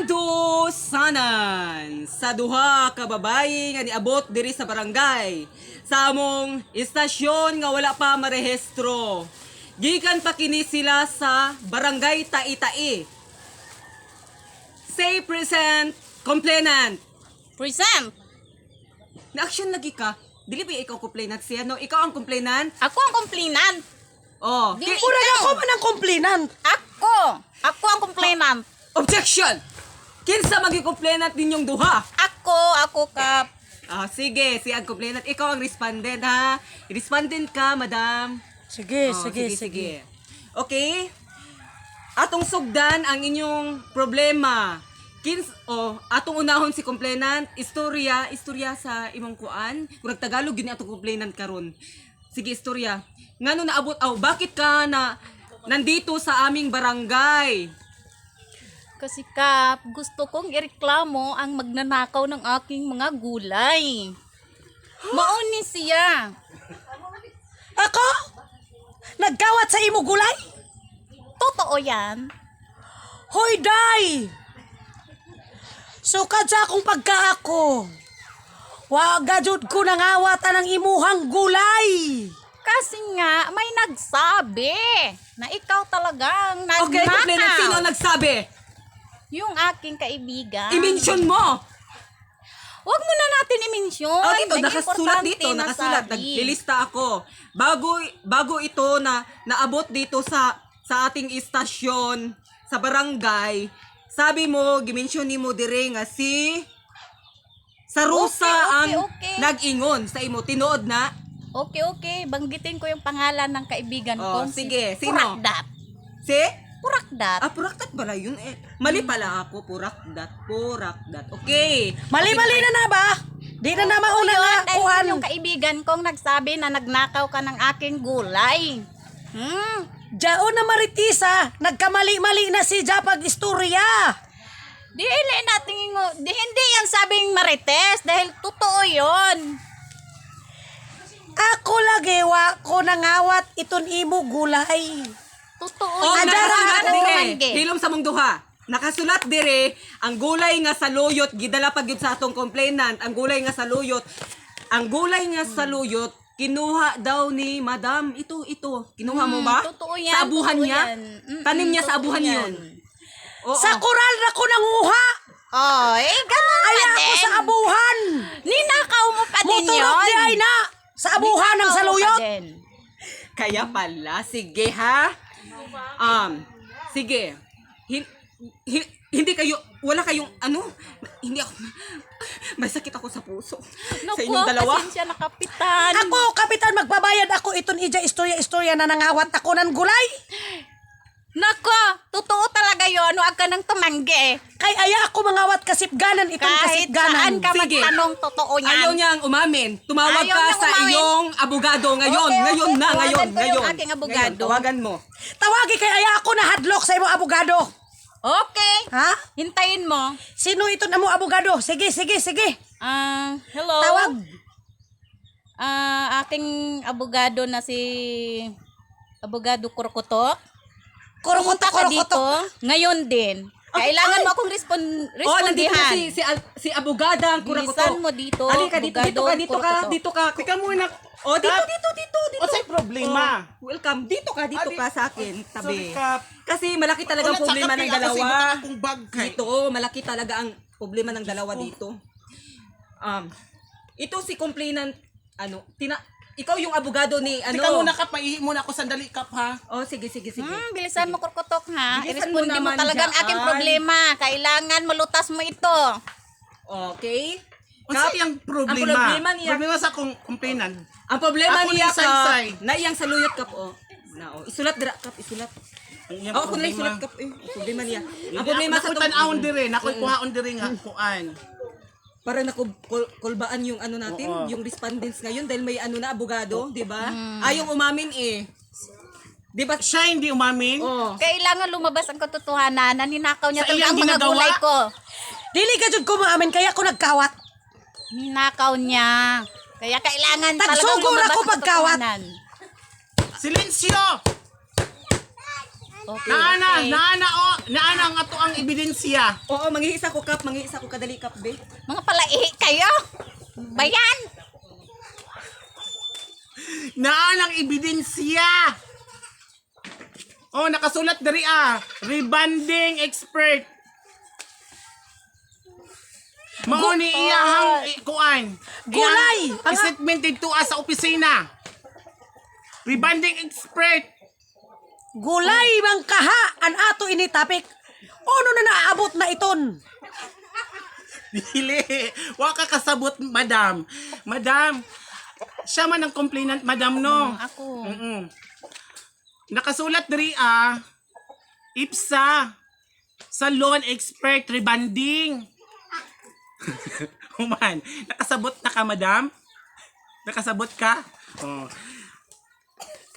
Pangdusanan sa duha ka babayi nga niabot diri sa barangay sa among istasyon nga wala pa marehistro. Gikan pa kini sila sa Barangay Tai-Tai. Say present, complainant. Present. Na-action lagi ka. Dili ba ikaw complainant siya, no? Ikaw ang complainant? Ako ang complainant. Oh. Dili Murag ikaw. ako man ang complainant. Ako. Ako ang complainant. Objection! Kinsa magi complainant ninyong duha? Ako, ako ka. Ah, sige, si ang complainant. Ikaw ang respondent, ha? Respondent ka, madam. Sige, Oh, sige, sige. Okay? Atong sugdan ang inyong problema. Kins oh, atong unahon si complainant, istorya, istorya sa imong kuan. Murag Tagalog yun atong complainant karon. Sige, istorya. Ngano naabot aw bakit ka na nandito sa aming barangay? Kasi Kap, gusto kong ireklamo ang magnanakaw ng aking mga gulay. Mauni siya. Ako? Nagkawat sa imo gulay? Totoo yan. Hoy, day! Sukad sa akong pagkaako. Wa gajud ko nangawatan ang imuhang gulay. Kasi nga, may nagsabi na ikaw talagang nagnakaw. Okay, complainant, sino ang nagsabi? Yung aking kaibigan. I-mention mo. Huwag mo na natin i-mention. Oh, dito, Ang nakasulat importante dito, nakasulat. nasabi. Naglilista ako. Bago bago ito na naabot dito sa ating istasyon sa barangay, sabi mo, gimensyon nimo dire nga si Sarusa Okay, ang okay. nag-ingon sa imo. Tinuod na. Okay. Banggitin ko yung pangalan ng kaibigan Oh, ko. sige. Sino? Purakdat. Si? Purakdat. Ah, purakdat pala yun eh. Mali pala ako. Purakdat. Purakdat. Okay. Mali-mali na na ba? Di na na mauna Yun, nga dahil kuan. yung kaibigan kong nagsabi na nagnakaw ka ng aking gulay. Jaon na maritisa, nagkamali-mali na si Ja pag istorya. Di ili natin di hindi yan sabing marites dahil totoo yon. Ako lagi wa ko nangawat iton imo gulay. Totoo Oh, yun. nakasulat Ano dire. tumanggi? Hilom sa mong duha. Nakasulat dire ang gulay nga saluyot gidala pa gyud sa atong complainant. Ang gulay nga saluyot. Ang gulay nga saluyot kinuha daw ni Madam. Ito, ito. Kinuha mo ba? Totoo yan, Sa abuhan totoo niya? yan. Tanim niya sa Totoo abuhan yan. yun. Oo. Sa koral na ko nanguha. Oh, eh, ganun Ay pa ako din. sa abuhan. Ninakaw mo pa din Motorok yun. di ay na sa abuhan ng Ninakaw mo pa saluyot. din. Kaya pala, sige ha. Sige. Hindi kayo, wala kayong ano, hindi ako, may sakit ako sa puso. Naku, sa inyong dalawa. pasensya na, kapitan. Ako, kapitan, magbabayad ako iton ija istorya-istorya na nangawat ako ng gulay. Nako, totoo talaga yun. Huwag ka nang tumanggi. Kay aya ako mangawat kasipganan itong Kahit kasipganan. saan ka Sige. magtanong, totoo yan. Ayaw niyang umamin. Tumawag Ayaw ka niyang sa umamin. iyong abogado ngayon. Okay. Ngayon na, Tawagan ngayon, ko yung ngayon. aking abogado. Ngayon, tawagan mo. Tawagi kay aya ako na hadlock sa imong abogado. Okay. Ha? Hintayin mo. Sino iton amo abogado? Sige, sige, sige. Ah, hello. Tawag. Ah, aking abogado na si Abogado Kurkutok. Kurukotok, Pumunta ka kurukotok. dito ngayon din. Kailangan mo akong Oh, nandito na respondihan. si abogada ang kurakoto. Bilisan mo dito, Halika dito, dito ka, abogado, dito ka, kurakoto. dito ka. Teka muna. Oh, dito, Kap. dito, dito, dito. Unsay problema? Oh, welcome. Dito ka, dito Ah, ka sa akin, tabi. Sorry, Kap. Kasi malaki talaga ang Ulat sa problema kape, ng ako sa dalawa. ibutang akong bag kay. Dito, malaki talaga ang problema ng dalawa dito. Ito si complainant, ano, ikaw yung abogado ni, ano. Teka muna, Kap, maihi muna ako sandali, Kap, ha? Oh, sige, sige, sige. Bilisan mo, Kurkutok, ha? Bilisan mo I-responde mo naman talaga ang aking dyan. problema. Kailangan malutas mo ito. Okay. Unsa Kap, iyang problema? Ang problema niya, Problema sa akong complainant. ang problema Ako niya ni Saysay. kap, na iyang saluyot kap, oh. Na, oh. Isulat dira kap, isulat. Ang iyang Oh, ako na problema. isulat kap, eh. Ang problema niya. Ang Hindi, problema ako sa nakoy tan-awon dire, nakoy kuhaon dire nga kuan. Para nakulbaan yung ano natin, Oo. yung respondents ngayon dahil may ano na abogado, 'di ba? Ayaw umamin eh. 'Di ba? Siya hindi umamin. Oh. Kailangan lumabas ang katotohanan na ninakaw niya Sa talaga iyang ang mga ginagawa? gulay ko. Dili ka jud ko maamin kaya ako nagkawat. Ninakaw niya. Kaya kailangan talagang Tagsugor lumabas ako ang pagkawat. katotohanan. Silencio! Okay. Naana, okay. naana oh, naana ang ato ang ebidensya. Oo, mangiisa ko kap, mangiisa ko kadali kap be. Mga palaihi kayo. Bayan. Naana ang ebidensya. Oh, nakasulat diri ah. Rebanding expert. Mao ni iyahang kuan. Gulay! Iyang statement didto ah, sa opisina. Rebanding expert. Gulay bang kaha an ato ini topic. Ono na naabot na iton. Dili. Wa ka kasabot, madam. Madam, siya man ang complainant, madam, no? Ako. Nakasulat diri ah, IPSA, Salon Expert Rebanding. Human, nakasabot na ka, madam? Nakasabot ka? Oh.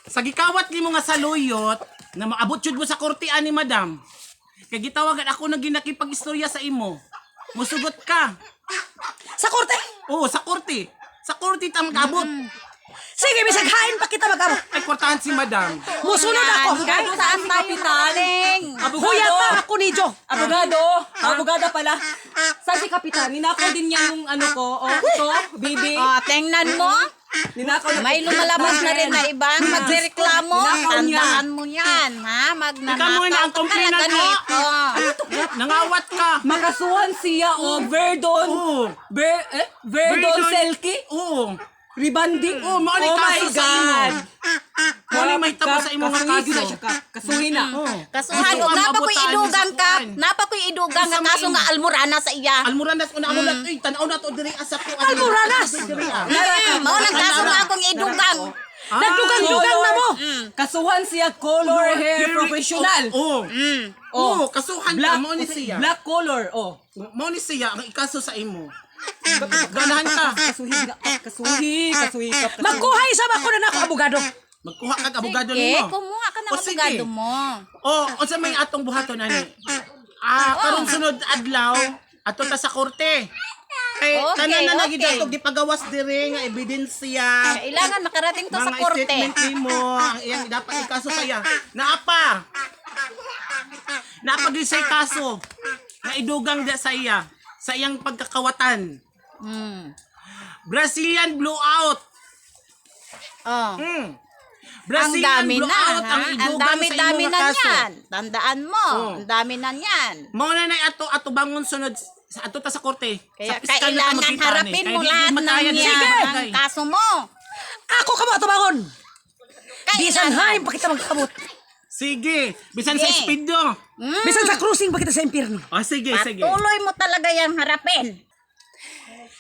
Sa gikawat nimo nga saluyot, na maabot jud mo sa korte ani madam. Kay gitawagan ako na ginakipag-istorya sa imo. Musugot ka. Sa korte. Oo, sa korte. Sa korte ta mag-abot. Sige, bisag hain pa kita mag-abot. Ay, kwartahan si madam. Musunod ako. Kahit saan tayo nakarating. Abogado. Huyata ako ni Jo. Abogado, abogada pala. Saan si Kapitan? Ninakaw din niya yung ano ko. Oh, ito, bibi. Oh, tingnan mo. Ninakaw na. May lumalabas na rin na ibang magreklamo. Ninakaw niya. Tandaan mo yan, ha? Magnanakaw Ikaw muna ang ka na complainant mo. ganito. Nangawat ka. Makasuhan siya o Verdon. Oo. Verdon Selkie? Oo. Rebanding? Oo, mao ni Oh my kaso sa imo. God. Mao ni mahitabo sa imo nga Kasuhi kaso. gyud na siya, Kap. Kasuhi na. Oo. Kasuhan, Gusto og ka napa ko'y maabotaan idugang sa ka. kuan. Napa ko'y idugang nga kaso nga almurana sa iya. Almoranas una amo na uy tanaw na to diri asa ko. Almoranas! Diri ah. Mao nang kaso nga akong idugang. Nagdugang-dugang na mo. Kasuhan siya color hair professional. Oo. Oo, kasuhan ka Black, mao ni siya. black color. Oh. Mao ni siya ang ikaso sa imo. Ganahan ka. Kasuhi, na, Kap. Kasuhi, kasuhi, Kap. Kasuhi. Magkuhay sa ako na nako abogado. Magkuha kag abogado Sige, nimo. kumuha ka ng O, sige. abogado mo. Oh, unsa may atong buhaton ani? Ah, karon sunod adlaw ato ta sa korte. Kay Okay, tanan na lagi okay. dato gipagawas diri nga ebidensya. Kailangan makarating to sa Mga korte. statement nimo ang iyang dapat ikaso saya. Naapa. Naapa gyud say kaso nga idugang da sa iya sa iyang pagkakawatan. Brazilian blowout. Oh. Mm. Ang Brazilian dami na, blowout ha? ang Ang idugang sa dami-dami imong na kaso. niyan. Tandaan mo, Oo. ang dami na niyan. Mao na nay ato ato bangon sunod sa ato ta sa korte. Kaya Sa piskal na ta kailangan magkita ani. harapin Kaya mo di lahat ng makaya yan, sa ang barangay. kaso mo. Ako ka mo atubangon. Bisan Kailangan. hain pa kita mag-abot. Sige, bisan sa Sige. speed do. Bisan sa cruising pa kita sa impierno. Oh, sige, sige. Patuloy mo talaga yan harapin.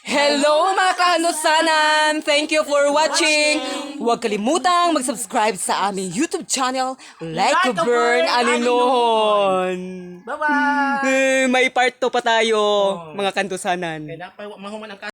Hello mga kahanusanan! Thank you for watching! Huwag kalimutang mag-subscribe sa aming YouTube channel, Like a Burn Alinohon! Bye-bye. Eh, may part 2 pa tayo, mga kandusanan. Kaya dapat mahuman ang kaso.